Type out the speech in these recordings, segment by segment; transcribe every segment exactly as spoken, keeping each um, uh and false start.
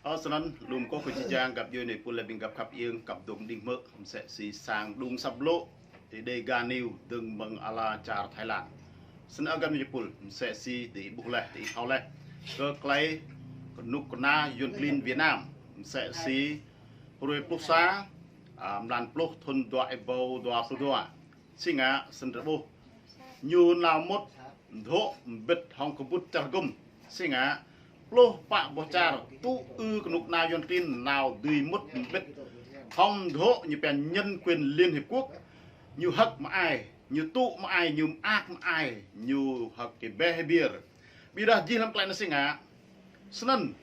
Ơ, snăn lŏm kơ kơ či jang găp djuê anei pul lĕ ƀing găp khăp iêng, găp dŏ đing hmư̆, msĕ si sang đŭng săp blŏ, ti Dega News dơ̆ng mơ̆ng ala čar Thái Lan. Snăn ơ găp djuê pul, msĕ si dih ƀuh leh, dih thâo leh. Kơ klei kơnuk kơna Yuăn klin Việt Nam, msĕ si hruê pluh sa, a, mlan pluh thŭn dua êbâo dua pluh dua. Si ngă, snăn drei ƀuh. Ñu nao mŭt, dŏ mbĭt hŏng kơƀŭt čar gŭm. Si ngă, pluh pă boh čar, tŭ ư kơnuk kơna Yuăn klin nao dưi mŭt mbĭt. Hŏng dŏ ñu pia nhân quyền Liên Hiệp Quốc. Ñu hơ̆k mơai, ñu tŭ mơai, ñu mơak mơai, ñu hơ̆k kơ behavior. Ƀiădah jih hlăm klei anăn si ngă. Snăn,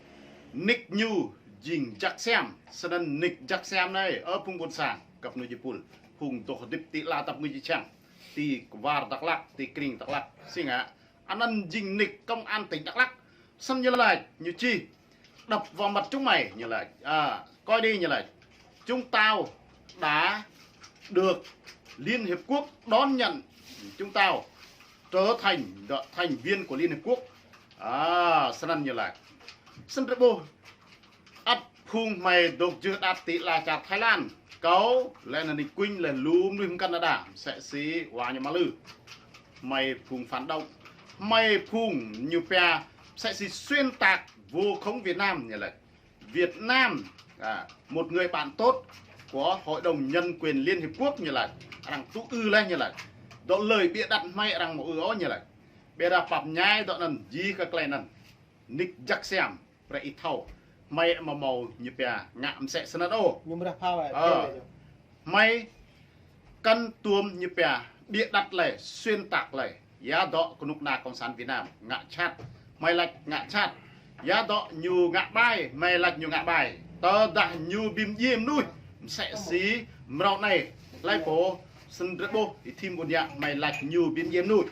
nik ñu jing jăk siam. Snăn nik jăk siam anei, ơ phung ƀuôn sang, găp djuê pul, phung dŏ hơdip ti ala tăp ngư či čang, ti kwar Dak Lak, ti krĭng Dak Lak, si ngă. Anăn jing nik công an tỉnh Đắk Lắk. Snăn ñu lač, ñu čih, đập vào mặt chúng mày, ñu lač. À, coi đi, ñu lač. Chúng tao đã được Liên Hiệp Quốc đón nhận, chúng tao trở thành đ-, thành viên của Liên Hiệp Quốc. À, snăn ñu lač. Snăn drei ƀuh, ăt phung hmei dôk jưh đăt ti ala čar Thái Lan. Kâo, leh anăn nik kuñ leh lu mnuih mkăn đa đa, msĕ si wa ñu mă lư. Hmei phung phản động. Hmei phung ñu pia, msĕ si xuyên tạc vu khống Việt Nam, ñu lač. Việt Nam, à, một người bạn tốt của Hội đồng Nhân quyền Liên Hiệp Quốc, ñu lač. Arăng tŭ ư leh, ñu lač. Dŏ lời bịa đặt hmei arăng mâo ư ôh, ñu lač. Ƀiădah pap mñai dŏ anăn, jih kơ klei anăn. Nik jăk siam, brei ih thâo. Hmei amâo mâo ñu pia ngă msĕ snăn ôh. Ñu mrah phao, ơ, ơ, hmei kăn tuôm ñu pia bịa đặt leh, xuyên tạc leh. Ya dŏ kơnuk kơna Cộng sản Việt Nam ngă jhat, hmei lač ngă jhat. Ya dŏ ñu ngă ƀai, hmei lač ñu ngă ƀai. Tơdah ñu bi mdjiê mnuih, msĕ si mrâo anei, hlei pô, snăn drei ƀuh, ih thim ƀuôn yă, hmei lač ñu bi mdjiê mnuih.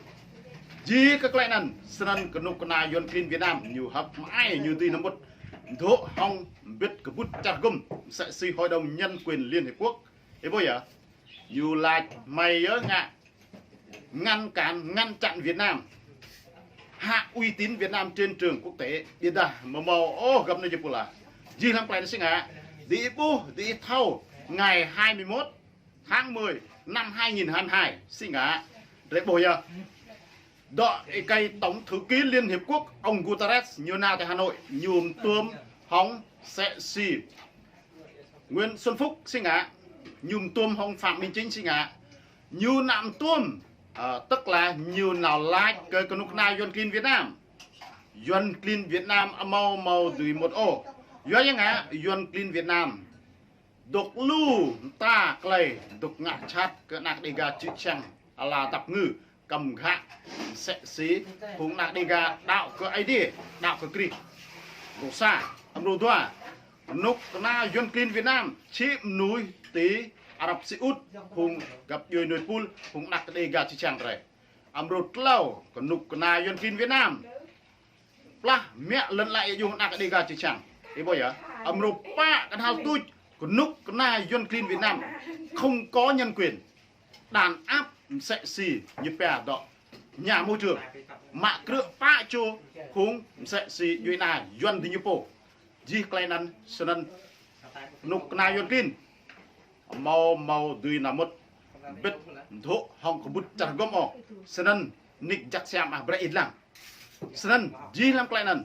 Jih kơ klei anăn, snăn kơnuk kơna Yuăn klin Việt Nam, ñu hơ̆k mơai, ñu dưi nao mŭt, dŏ hŏng mbĭt kơƀŭt čar gŭm, msĕ si Hội đồng Nhân quyền Liên Hiệp Quốc. Ih ƀuh yơh, ñu lač hmei yơh ngă ngăn cản, ngăn chặn Việt Nam, hạ uy tín Việt Nam trên trường quốc tế. Ƀiădah amâo mâo ôh găp djuê pul ah. Jih hlăm klei anăn si ngă, dih ƀuh, dih thâo, ngày hai mươi mốt tháng mười năm hai nghìn hai mươi hai, si ngă, drei ƀuh yơh. Dŏ êkei Tổng thư ký Liên Hiệp Quốc, ông Guterres, ñu nao ti Hà Nội, ñu tuôm hŏng msĕ si Nguyễn Xuân Phúc, si ngă, ñu tuôm hŏng Phạm Minh Chính, si ngă. Ñu nao tuôm, à, tức là ñu nao lač kơ kơnuk kơna Yuăn klin Việt Nam. Yuăn klin Việt Nam amâo mâo dưi mŭt ôh. Yua ya ngă, Yuăn klin Việt Nam dôk lu mta klei, dôk ngă jhat kơ anak Đêga čư̆ čhiăng ala tăp ngư, kăm ghă, msĕ si phung anak Đêga đaŏ kơ Aê Diê, đaŏ kơ Krist. Mrô sa, mrô dua, kơnuk kơna Yuăn klin Việt Nam, čih mnuih ti Arab Saudi, phung găp djuê anei pul, phung anak Đêga čư̆ čhiăng drei. Mrô tlâo, kơnuk kơna Yuăn klin Việt Nam plah mă lăn ala êa juh anak Đêga čư̆ čhiăng. Ih ƀuh yơh, mrô pă, knhal tuč, kơnuk kơna Yuăn klin Việt Nam không có nhân quyền, đàn áp, msĕ si ñu pia dŏ nhà môi trường, mă krư̆ pă čô phung msĕ si djuê ana Yuăn diñu pô. Jih klei anăn snăn kơnuk kơna Yuăn klin amâo mâo dưi nao mŭt mbĭt dŏ hŏng kơƀŭt čar gŭm ôh. Snăn nik jăk siam ah, brei ih dlăng. Snăn jih hlăm klei anăn,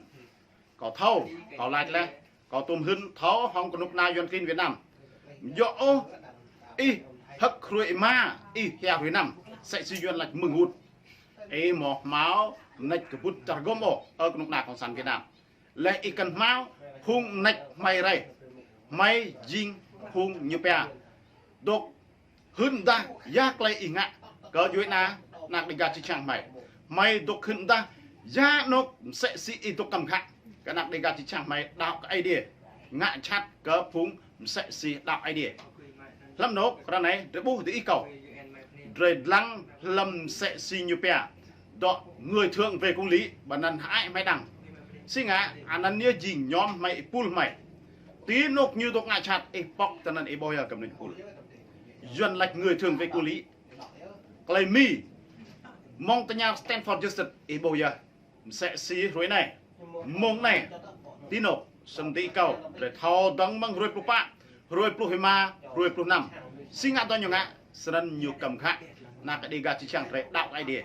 kâo thâo, kâo lač leh, kâo tuôm hưn thâo hŏng kơnuk kơna Yuăn klin Việt Nam. Djŏ ôh, ih hơ̆k hruê êma, ih hia hruê năm, msĕ si Yuăn lač mơ̆ng hŭt. Ih mơ̆ hmâo mnêč kơƀŭt čar gŭm ôh, ơ kơnuk kơna Cộng sản Việt Nam. Leh ih kăn hmâo, phung mnêč hmei rei, hmei jing phung ñu pia dôk hưn mdah ya klei ih ngă kơ djuê ana, anak Đêga čư̆ čhiăng hmei. Hmei dôk hưn mdah ya anôk msĕ si ih dôk kăm ghă kơ anak Đêga čư̆ čhiăng hmei đaŏ kơ Aê Diê, ngă jhat kơ phung msĕ si đaŏ Aê Diê. Hlăm anôk, ară anei, drei ƀuh dih ih kâo. Drei dlăng hlăm msĕ si ñu pia dŏ người thượng về công lý, ƀơi anăn hơăi hmei đăng. Si ngă, anăn yơh jing ñŏm hmei, êpul hmei. Ti anôk ñu dôk ngă jhat, ih pŏk ti anăn ih ƀuh yơh găp djuê pul. Yuăn lač người thượng về công lý. Klei Mi, mơ̆ng tơña stand for justice, ih ƀuh yơh. Msĕ si hruê anei, mơ̆ng anei, ti anôk, Sơnăn tơ kâo, drei thâo dơ̆ng mơ̆ng hrơi pluh pă, hrơi pluh rơma, hrơi pluh năm. Si ngă dŏ ñu ngă, sơnăn ñu kăm khă, ană kơ Dêga či čang drei đaŏ kơ Aê Diê.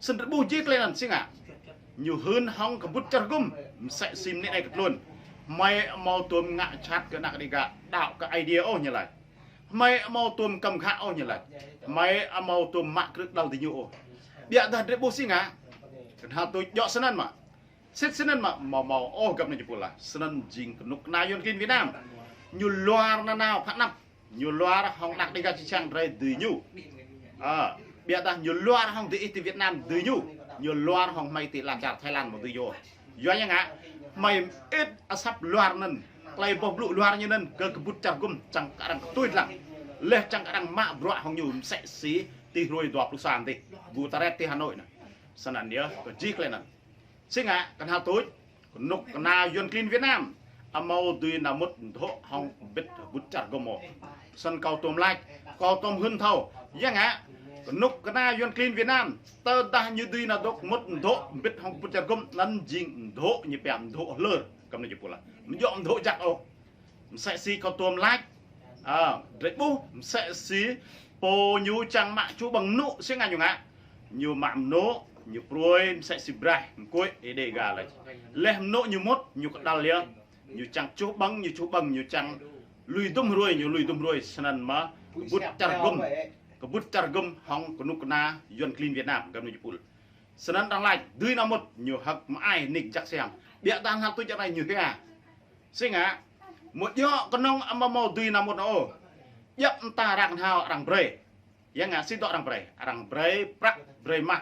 Sơnăn drei ƀuh jih klei anăn si ngă. Ñu hưn hŏng kơƀut čar gŭm, msĕ si mơnĭt anai kơ tluôn. Hmei amâo tuôm ngă čăt kơ ană kơ Dêga đaŏ kơ Aê Diê ôh ñu laĭ. Hmei amâo tuôm kăm khă ôh ñu laĭ. Hmei amâo tuôm mă krư̆ đăl diñu ôh. Biă dah drei ƀuh si ngă. Kơnhal tuč djŏ sơnăn mă. Sĭt sơnăn mă, amâo mâo ôh găp anăn jơpul lah. Sơnăn jing kơnuk kơna Yuăn klin Việt Nam. Ñu luar nanao phă anăp. Ñu luar hŏng ană kơ Dêga či čang drei dưi ñu. Ơ, biă dah ñu luar hŏng diih ti Việt Nam dưi ñu. Ñu luar hŏng hmei ti ala čar Thái Lan amâo dưi ñu. Yua yang ngă, hmei mơĭt asăp luar anăn, klei boh blŭ luar ñu anăn kơ kơƀut čar gŭm čang kơ arăng kơtui dlăng. Leh čang kơ arăng mă bruă hŏng ñu msĕ si ti hrơi dua pluh sa dih. Ƀu ta ret ti Hà Nội anăn. Sơnăn yơh, kơ jih klei anăn. Si ngă, kơnhal tuč, kơnuk kơna Yuăn klin Việt Nam. Amâo dưi nao mŭt dŏ hŏng ƀĭt kơƀut čar gŭm ôh. Sơnăn kâo tuôm lač, kâo tuôm hưn thâo. Yang ngă, kơnuk kơna Yuăn klin Việt Nam. Tơdah ñu dưi nao dŏ mŭt dŏ ƀĭt hŏng kơƀut čar gŭm, anăn jing dŏ ñu pia dŏ hlơr. Kăm anăn jơpul lah. Amâo djŏ dŏ jăk ôh. Msĕ si kâo tuôm lač. Ơ, drei ƀuh, msĕ si pô ñu čang mă čuh ƀơ̆ng mơnŭ si ngă ñu ngă. Ñu mă mơnŭ, ñu pruai, msĕ si braih, mkuih, Ơi Dêga lač. Leh mơnŭ ñu mŭt, ñu kơđăl yơh. Ñu čang čuh ƀơ̆ng, ñu čuh ƀơ̆ng, ñu čang lui dŭm hruê, ñu lui dŭm hruê, sơnăn mă, kơƀut čar gŭm. Kơƀut čar gŭm hŏng kơnuk kơna Yuăn klin Việt Nam, găp anăn jơpul. Sơnăn arăng lač, dưi nao mŭt, ñu hơ̆k mơai nik jăk siam. Biă dah kơnhal tuč anai ñu hia. Si ngă, amâo djŏ kơnơ̆ng amâo mâo dưi nao mŭt ôh. Djŏp mơta arăng hao arăng brei. Yang ngă si dŏ arăng brei. Arăng brei prăk, brei mah.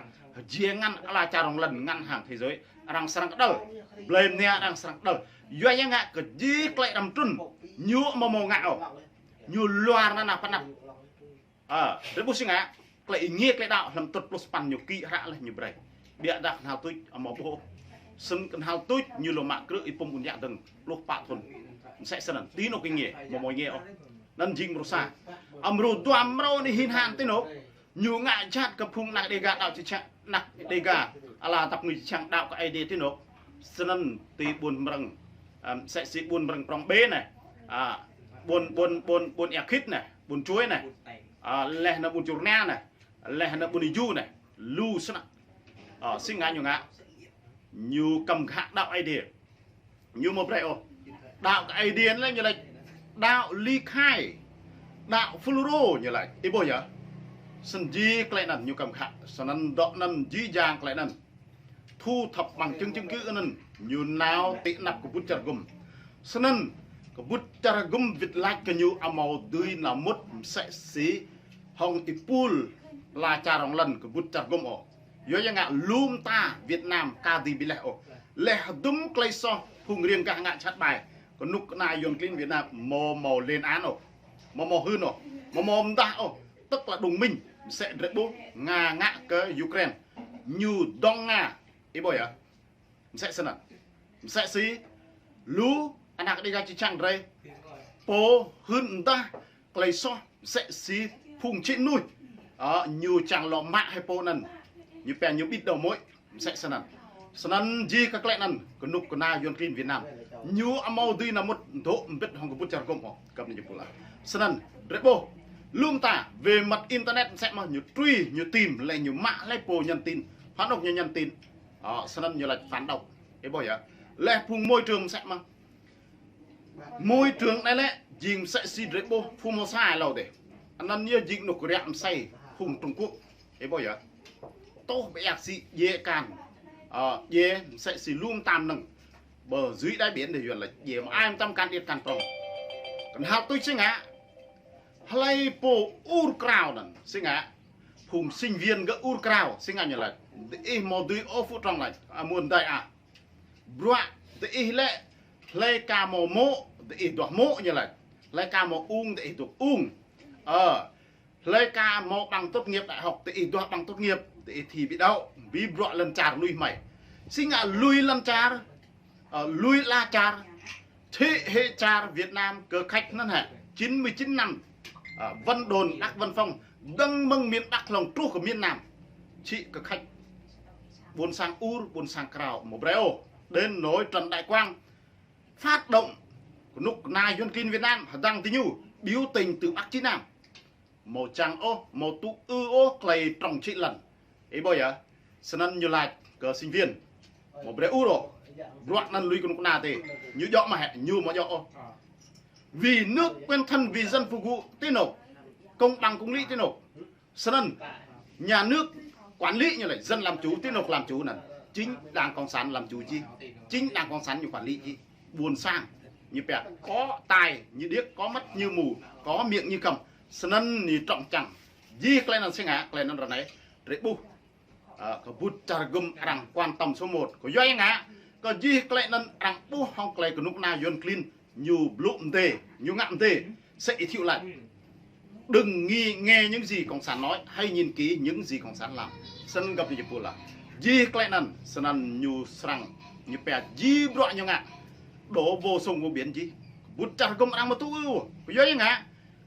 Jing ngăn ala čar rŏng lŏn ngân hàng thế giới. Arăng srăng kơđăl. Blei mnia arăng srăng kơđăl. Yua yang ngă kơ jih klei đăm trŭn. Ñu amâo mâo ngă ôh. Ñu luar nanao phă anăp. Ơ, drei ƀuh si ngă, klei êngiê klei đaŏ hlăm tŭt pluh sapăn ñu kĭ hră leh ñu brei. Biă dah kơnhal tuč, amâo ƀuh. Sơnăn kơnhal tuč ñu lŏ mă krư̆ Y-Pum Ƀun Yă dơ̆ng pluh pă thŭn. Msĕ sơnăn, ti anôk êngiê, amâo mâo êngiê ôh. Anăn jing mrô sa. Ơ mrô dua mrô anei hin han ti anôk. Ñu ngă jhat kơ phung ană Dêga đaŏ či čang, ană Dêga. Ala tăp ngui či čang đaŏ kơ Aê Diê ti anôk. Sơnăn ti ƀuôn Mrơ̆ng, ơ, msĕ si ƀuôn Mrơ̆ng Prŏng Bê anai. Ơ, ƀuôn, ƀuôn, ƀuôn, ƀuôn Ea Khĭt anai. Ƀuôn Čuê anai. Ơ, leh anăn ƀuôn Čur Nea anai. Leh anăn ƀuôn Êju anai. Lu snăk. Ơ, si ngă ñu ngă. Ñu kăm khă đaŏ Aê Diê. Ñu amâo brei ôh. Đaŏ kơ Aê Diê anăn lĕ ñu lač. Đaŏ ly khai. Đaŏ Fulro ñu lač. Ih ƀuh yơh. Sơnăn jih klei anăn ñu kăm khă. Sơnăn dŏ anăn jih jang klei anăn. Thu thập bằng chứng, chứng cứ anăn ñu nao ti anăp kơƀut čar gŭm. Sơnăn kơƀut čar gŭm wĭt lač kơ ñu amâo dưi nao mŭt msĕ si hŏng êpul ala čar rŏng lŏn kơƀut čar gŭm ôh. Yua yang ngă lu mta Việt Nam ka dưi bi leh ôh. Leh dŭm klei soh phung riêng gah ngă jhat ƀai. Kơnuk kơna Yuăn klin Việt Nam amâo mâo lên án ôh. Amâo mâo hưn ôh. Amâo mâo mdah ôh. Tức là đồng minh. Msĕ drei ƀuh Nga ngă kơ Ukraine. Ñu dŏng Nga. Ih ƀuh yơh. Msĕ sơnăn. Msĕ si lu ană Dêga či čang drei. Pô hưn mdah klei soh msĕ si phung čĭ mnuih. Ơ, ñu čang lŏ mă hĕ pô anăn. Ñu pia ñu bịt đầu mối. Msĕ sơnăn. Sơnăn jih kơ klei anăn kơnuk kơna Yuăn klin Việt Nam. Ñu amâo dưi nao mŭt dŏ mbĭt hŏng kơƀut čar gŭm ôh. Găp anăn jơpul lah. Sơnăn drei ƀuh. Lu mta về mặt internet msĕ mơh ñu truy, ñu tìm, leh ñu mă leh pô nhắn tin. Phản động ñu nhắn tin. Ơ, sơnăn ñu lač phản động. Ih ƀuh yơh. Leh phung môi trường msĕ mơh. Môi trường anei lĕ, jing msĕ si drei ƀuh Formosa êlâo dih. Anăn yơh jing anôk riă msĕ phung Trung Quốc. Ih ƀuh yơh. Tŏh ƀiă si djiê kan. Ơ, djiê msĕ si lu mta mơnơ̆ng. Bơ dưới đáy biển dih Yuăn lač djiê mă ai mtam kan điêt kan prŏng. Kơnhal tuč si ngă. Hlei pô ur krao anăn, si ngă. Phung sinh viên gơ̆ ur krao, si ngă ñu lač. Diih amâo dưi ôh Phú Trọng lač, ơ, mơ̆ng adai ah. Bruă diih lĕ, hlei ka mâo mô̆, diih duah mô̆ ñu lač. Hlei ka mâo ung, diih duah ung. Ơ, hlei ka mâo bằng tốt nghiệp đại học, diih duah bằng tốt nghiệp, diih thi bi đaŏ, bi bruă lŏn čar lui hmei. Si ngă lui lŏn čar, ơ, lui ala čar, thế hệ čar Việt Nam kơ Khač anăn hĕ, chín mươi chín năm, ơ, Vân Đồn, Đắk Vân Phong, dơ̆ng mơ̆ng miền Bắc hlŏng truh kơ miền Nam. Čĭ kơ Khač. Ƀuôn sang ur, ƀuôn sang krao, amâo brei ôh. Đến nỗi Trần Đại Quang, phát động kơnuk kơna Yuăn klin Việt Nam hơdăng ti ñu, biểu tình từ Bắc chí Nam. Mâo čang ôh, mâo tŭ ư ôh klei trông čih lăn. Ih ƀuh yơh, snăn ñu lač kơ sinh viên, mâo brei ur ôh, bruă anăn lui kơnuk kơna tê. Ñu djŏ mơ̆ hĕ? Ñu mâo djŏ ôh. Vì nước quên thân, vì dân phục vụ, ti anôk công bằng công lý ti anôk. Snăn nhà nước quản lý ñu lĕ dân làm chủ, ti anôk làm chủ anăn? Chính đảng cộng sản làm chủ čih. Chính đảng cộng sản ñu quản lý čih. Ƀuôn sang ñu pia có tai như điếc, có mắt như mù, có miệng như câm. Snăn ñu trông čang. Jih klei anăn si ngă, klei anăn ră anai drei ƀuh, ơ, kơ kơbŭt čar gŭm arăng quan tâm số một. Kơ yua ngă, kơ jih klei anăn arăng ƀuh hŏng klei kơnuk kơna Yuăn klin ñu blŭ mdê, ñu ngă mdê. Msĕ ih thâo lač: Đừng nghi, nghe những gì cộng sản nói, hãy nhìn kỹ những gì cộng sản làm. Snăn găp ñu jơpul lah. Jih klei anăn, snăn ñu srăng, ñu pia jih bruă ñu ngă đổ vô sông vô biển jih. Kơbŭt čar gŭm arăng mâo tŭ ư. Kơ yua ngă,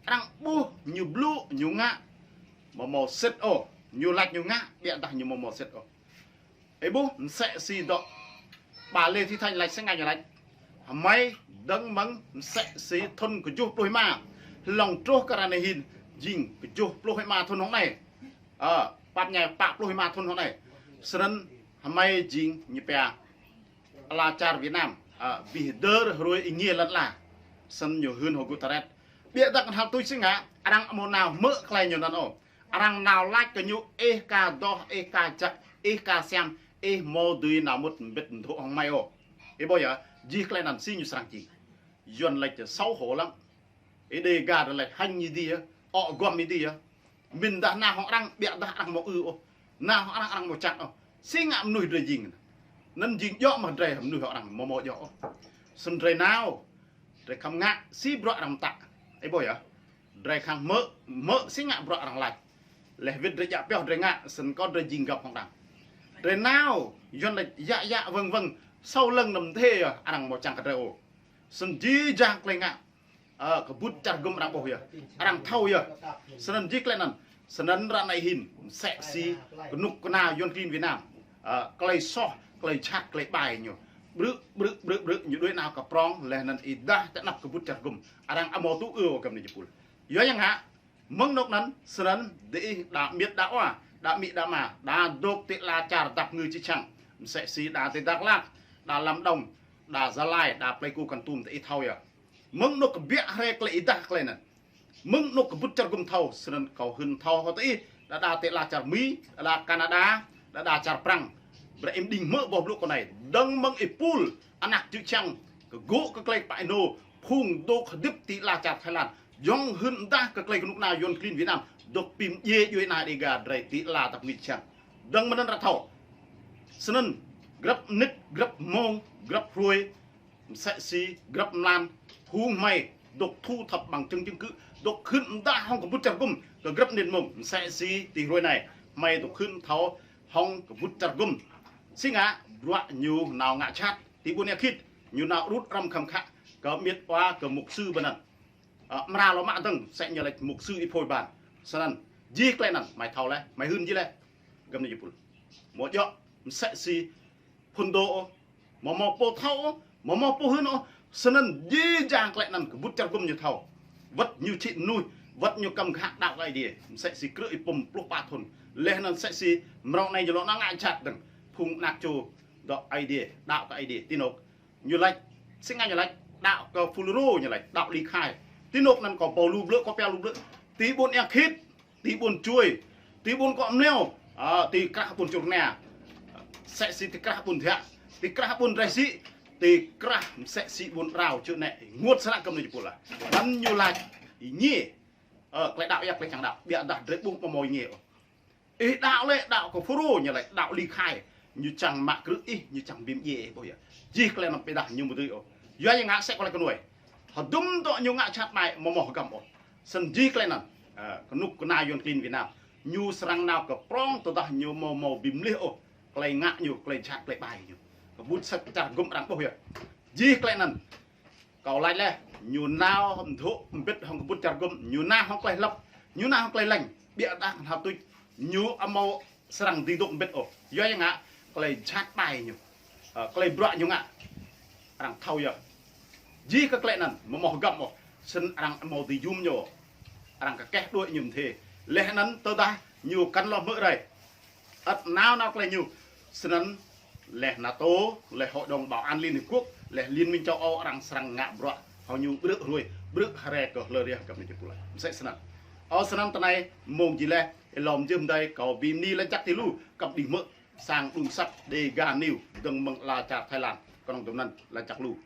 arăng ƀuh ñu blŭ, ñu ngă mâo mâo sĭt ôh. Ñu lač ñu ngă, ƀiădah ñu mâo mâo sĭt ôh. Ih ƀuh, msĕ si dŏ ƀă Lê Thị Thanh lač, si ngă ñu lač: Hmei dơ̆ng mơ̆ng msĕ si thŭn kơjuh pluh êma, hlŏng truh kơ ră anai hĭn jing kơjuh pluh êma thŭn hŏng anai. Ơ, păt ñai pă pluh êma thŭn hŏng anai. Snăn hmei jing ñu pia ala čar Việt Nam, ơ, bi hdơr hruê êngiê lăn ala. Snăn ñu hưn hŏng Guterres. Ƀiădah kăn hăl tuč si ngă, arăng amâo nao hmư̆ klei ñu anăn ôh. Arăng nao lač kơ ñu: Ih ka doh, ih ka jăk, ih ka siam, ih amâo dưi nao mŭt mbĭt mdhŭ hŏng hmei ôh. Ih ƀuh yơh, jih klei anăn si ñu srăng čih. Yuăn lač xấu hổ lắm. Ih Đêga drei lač hênh ñu dih yơh, ŏ guăm ñu dih yơh. Mĭn dah nao hŏng arăng, ƀiădah arăng amâo ư ôh. Nao hŏng arăng, arăng amâo čang ôh. Si ngă mnuih drei jing. Anăn jing djŏ mơ̆ drei mnuih hŏng arăng, amâo mâo djŏ ôh. Snăn drei nao, drei khăm ngă si bruă arăng mtă. Ih ƀuh yơh. Drei khăng hmư̆, hmư̆ si ngă bruă arăng lač. Leh wĭt drei djă pioh drei ngă, snăn kơ drei jing găp hŏng arăng. Drei nao, Yuăn lač yă yă wơ̆ng wơ̆ng, sâo lơ̆ng năm thê yơh, arăng amâo čang kơ drei ôh. Snăn jih jang klei ngă, ơ, kơbŭt čar gŭm arăng ƀuh yơh, arăng thâo yơh. Snăn jih klei anăn, snăn ră anai hĭn, msĕ si kơnuk kơna Yuăn klin Việt Nam, ơ, klei soh, klei jhat, klei ƀai ñu. Brư̆, brư̆, brư̆, brư̆, ñu đuĕ nao kơ prŏng, leh anăn ih dah ti anăp kơbŭt čar gŭm. Arăng amâo tŭ ư ôh găp ñu jơpul. Yua ngă, mơ̆ng anôk anăn, snăn diih đa miêt đa wa, đa amĭ đa ama, đa dôk ti ala čar dăp ngư čih čhiăng. Msĕ si đa ti Dak Lak, đa Lâm Đồng, đa Gia Lai, đa Pleiku Kon Tum diih thâo yơh. Mơ̆ng anôk kbiă hriê klei ih dah klei anăn. Mơ̆ng anôk kơbŭt čar gŭm thâo, snăn kâo hưn thâo hŏ diih, đa đa ti ala čar Mi, đa đa Canada, đa đa čar Prăng. Brei ih mđing hmư̆ boh blŭ kâo anai, dơ̆ng mơ̆ng êpul anak čư̆ čhiăng, kơ gŭ kơ klei kpă ênô, phung dôk hơdip ti ala čar Thái Lan, jŏng hưn mdah kơ klei kơnuk kơna Yuăn klin Việt Nam dôk pim djiê djuê ana Đêga drei ti ala dăp ngư čih čhiăng. Dơ̆ng mơ̆ng anăn arăng thâo. Snăn, grăp mnĭt, grăp mông, grăp hruê, msĕ si grăp mlan, phung hmei dôk thu thập bằng chứng, chứng cứ, dôk hưn mdah hŏng kơbŭt čar gŭm kơ grăp mnĭt mông, msĕ si ti hruê anai hmei dôk hưn thâo hŏng kơbŭt čar gŭm. Si ngă, bruă ñu nao ngă jhat ti ƀuôn Êa Khit, ñu nao rŭt răm khăm khă kơ miêt wa, kơ mục sư ƀơi anăn. Ơ, amra lŏ mă dơ̆ng, msĕ ñu lač mục sư Y Phôi Ban. Snăn, jih klei anăn, hmei thâo leh, hmei hưn jih leh. Găp ñu jơpul. Amâo djŏ msĕ si phŭn dô ôh, amâo mâo pô thâo ôh, amâo mâo pô hưn ôh. Snăn jih jang klei anăn kơbŭt čar gŭm ñu thâo. Wăt ñu čhĭ mnuih, wăt ñu kăm ghă đăo kơ Aê Diê. Msĕ si krư̆ Y Pum pluh pă thŭn. Leh anăn msĕ si mrâo anei ñu lŏ nao ngă jhat dơ̆ng. Phung anak čô dŏ Aê Diê, đăo kơ Aê Diê ti anôk. Ñu lač, si ngă ñu lač, đăo kơ Fulro ñu lač, đăo ly khai. Ti anôk anăn kâo pô lu blư̆, kâo pia lu blư̆. Ti ƀuôn Êa Khit, ti ƀuôn Čuê, ti ƀuôn Kŏ Mleo, ơ, ti krah ƀuôn Čur Knia. Msĕ si ti krah ƀuôn Dhiă, ti krah ƀuôn Reh Sĭ, ti krah msĕ si ƀuôn Rao čư̆ nĕ, ênguôt snăk găp ñu jơpul lah. Anăn ñu lač êngiê. Ơ, klei đăo yơh, klei čang đăo. Ƀiădah drei ƀuh amâo mâo êngiê ôh. Ih đăo lĕ, đăo kơ Fulro ñu lač, đăo ly khai. Ñu čang mă krư̆ ih, ñu čang bi mdjiê ih, ƀuh yơh. Jih klei anăn ƀiădah ñu amâo dưi ôh. Yua ñu ngă msĕ kơ klei kơnuê. Hơdôm dŏ ñu ngă jhat ƀai amâo mâo hgăm ôh. Snăn jih klei anăn, ơ, kơnuk kơna Yuăn klin Việt Nam, ñu srăng nao kơ prŏng tơdah ñu amâo mâo bi mlih ôh klei ngă ñu, klei jhat, klei ƀai ñu. Kơbŭt čar gŭm arăng ƀuh yơh. Jih klei anăn, kâo lač leh, ñu nao mdhŭ mbĭt hŏng kơbŭt čar gŭm, ñu nao hŏng klei hlăp, ñu nao hŏng klei lêñ, ƀiădah kăn hăl tuč, ñu amâo srăng dưi dôk mbĭt ôh. Yua ngă, klei jhat ƀai ñu, ơ, klei bruă ñu ngă, arăng thâo yơh. Jih kơ klĕ anăn, mơ̆ mơ̆ hơgăm ôh, snăn arăng hmâo dưi jum ñu, arăng kơkeh đuaĭ ñu mơ̆n thê. Leh anăn tơdah ñu kăn lŏ hmư̆ rai, ăt nao nao klei ñu, snăn leh NATO, leh Hội đồng Bảo an Liên Hiệp Quốc, leh Liên minh châu Âu arăng srăng ngă bruă hŏng ñu ƀrư̆ hruê, ƀrư̆ hrơi kơ hlơi riah găp ni jơpul. Msĕ snăn. Ơ snăn tơ anai mông jih leh, êlâo mjưh mdei kâo bi mni lač jăk ti lu, kăp đĭ hmư̆ sang đŭng asăp Dega News dơ̆ng mơ̆ng ala čar Thái Lan, kơnơ̆ng tui anăn lač jăk lu.